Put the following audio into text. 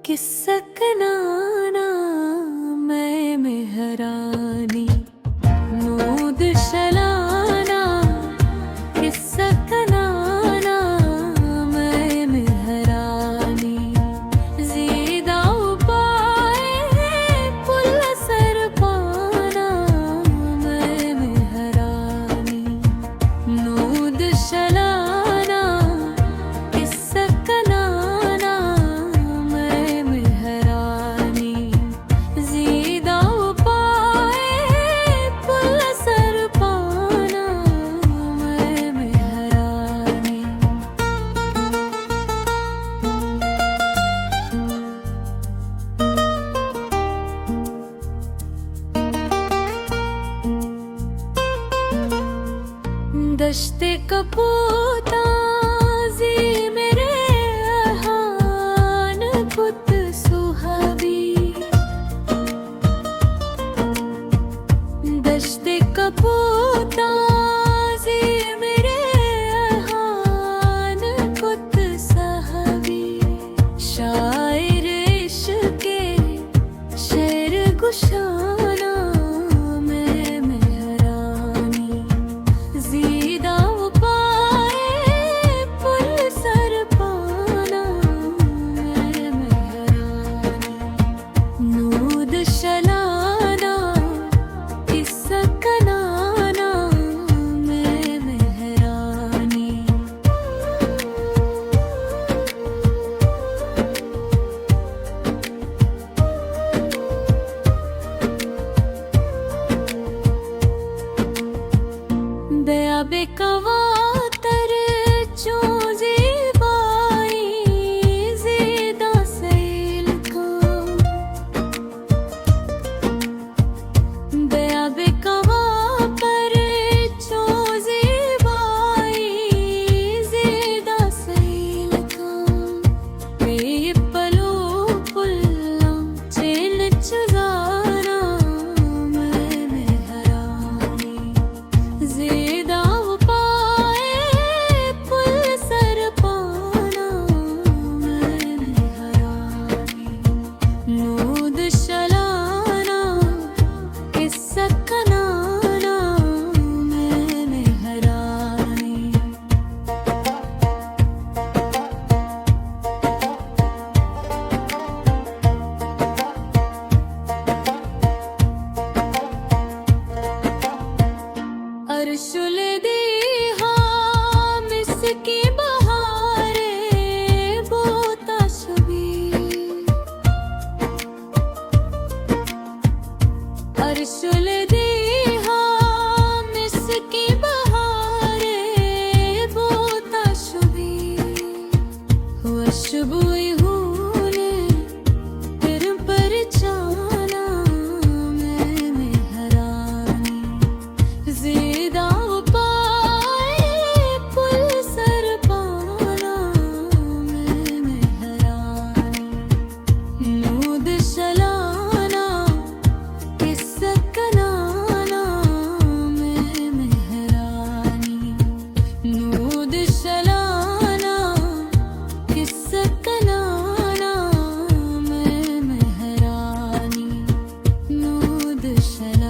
کسہ کنانا مئے مہرانی، نود شلانا کسہ کنانا مئے مہرانی، زیدا و پائے پل سرپانا مئے مہرانی، نود شلانا کسہ کنانا مئے مہرانی، زیدا و پائے پل سرپانا مئے مہرانی۔ دشت کپوتاں زی مرے اہان کت سہبی، دشت کپوتاں زی مرے اہان کت سہبی، شاعر عشق شعر گشانا مئے مہرانی، زیدا و پائے پل سرپانا مئے مہرانی، نود شلانا کسہ کنانا مئے مہرانی۔ دیا بہ کوا تر چوں زیبائی زیداں سیل کن، دیا بہ کوا پر چوں زیبائی زیداں سیل کن، بے پلو پلاں چین چزانا مئے مہرانی، زیدا و پائے پل سرپانا مئے مہرانی، نود شلانا کسہ کنانا مئے مہرانی۔ ارشل دیہا مسکیں بہارے بوتا شبی، ارشل دیہا مسکیں بہارے بوتا شبی، وشبوئی ہون پر چانا مئے مہرانی، زیدا و پائے پل سرپانا مئے مہرانی، نود شلانا کسہ کنانا مئے مہرانی، نود شلانا کسہ کنانا مئے مہرانی، نود شلانا۔